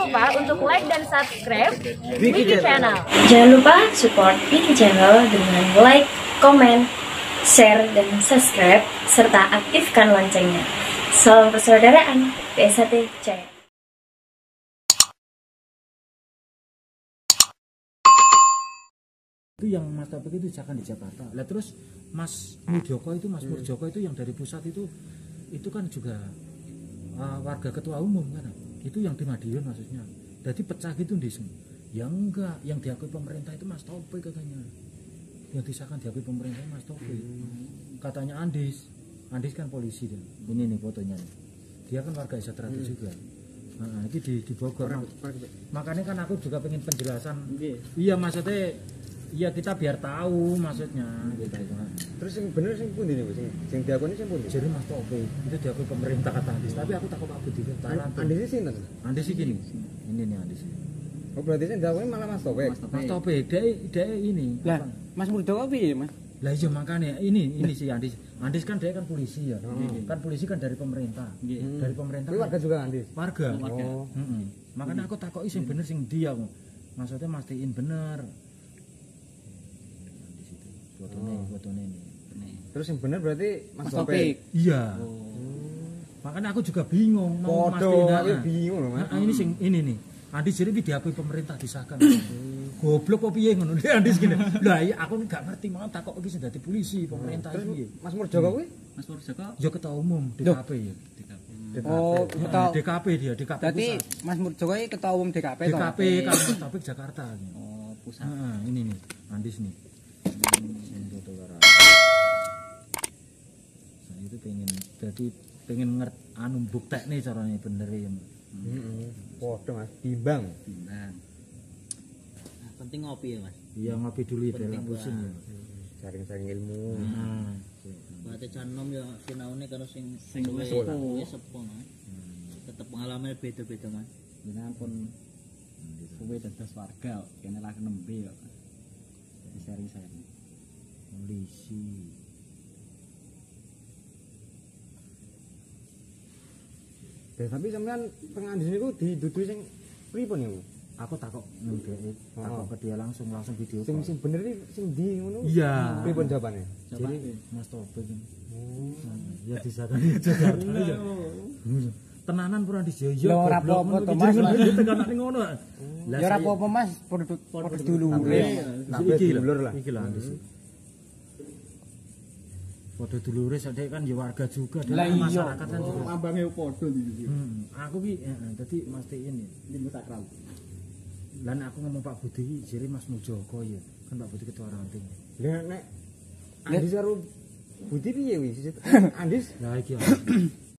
lupa untuk like dan subscribe Wiki Channel. Jangan lupa support Wiki Channel dengan like, komen, share, dan subscribe, serta aktifkan loncengnya. Salam persaudaraan, PSHT Jaya. Itu yang Mas Taufik itu disahkan di Jakarta. Lah terus Mas Murjoko itu, Mas Murjoko itu yang dari pusat itu kan juga warga ketua umum kan. Itu yang di Madiun maksudnya. Jadi pecah gitu di sini. Ya enggak, yang diakui pemerintah itu Mas Taufik katanya. Yang disahkan diakui pemerintah Mas Taufik. Katanya Andis. Andis kan polisi dia. Ini nih fotonya nih. Dia kan warga SH Terate juga. Nah, itu di Bogor. Makanya kan aku juga pengen penjelasan. Iya maksudnya iya kita biar tahu maksudnya gitu. Terus yang bener sing pundi niku sing sing diakoni sing pundi? Jadi Mas Taufik itu diakui pemerintah kata Andis, tapi aku takut Pak Budi Andis sinten? Andis iki gini. Ini nih Andis. Oh berarti sing diakoni malah Mas Taufik. Mas Taufik dia ini. Lah, Mas Murjoko piye, Mas? Lah iya makanya ini si Andis. Andis kan dia kan polisi ya. Kan polisi kan dari pemerintah. Dari pemerintah. Warga juga Andis. Warga. Oh. Heeh. Makanya aku takoki sing bener sing ndi aku. Maksudnya mastiin bener. Fotonya ini. Terus yang benar berarti Mas Taufik. Iya. Oh. Makanya aku juga bingung mau mastiin. Aku bingung loh, Mas. Nah, ini sing ini nih. Andis jadi diakui pemerintah disahkan. Goblok apa piye ngono. Andis gini. Lah iya aku gak ngerti mau takok iki sing dadi polisi pemerintah iki. Mas Murjoko kuwi? Mas Murjoko ya ketua umum DKP ya. DKP. Oh, ketua DKP dia, DKP. Berarti Mas Murjoko iki ketua umum DKP toh? DKP kalau Mas Taufik Jakarta. Oh, pusat. Heeh, ini nih, Andis nih. Saya itu pengen jadi pengen ngerti anu buktekne carane bener ya. Heeh. Padha Mas, bimbang. Bimbang. Nah, penting ngopi ya, Mas. Iya, ngopi dulu ya biar pusing ya. Sharing-sharing ilmu. Heeh. Berarti canom ya sinaune karo sing sepuh, Mas. Tetep pengalamannya beda-beda, Mas. Jenengan pun suwe dados warga kene lah nembe kok. Sharing-sharing. Polisi. Ya, tapi sampean teng Andis niku didudui sing pripun niku? Aku takok nang dhek, takok ke dia langsung video. Sing sing bener iki sing ndi ngono? Iya. Pripun jawabane? Jadi Mas Taufik. Ya disahkan di Jakarta ya. Tenanan pura Andis ya. Ya ora apa-apa to Mas. Tekanane ngono. Ya ora apa-apa Mas, padha dulure. Iki dulur lah. Iki lah Andis. Padha dulure sadek kan ya warga juga, dan masyarakat kan juga. Ambange padha iki. Aku ki dadi mastiin ilmu sakral. Lah nek aku ngomong Pak Budi iki jere Mas Murjoko ya. Kan Pak Budi ketua ranting. Lah nek Andis karo Budi piye wis? Andis lah iki.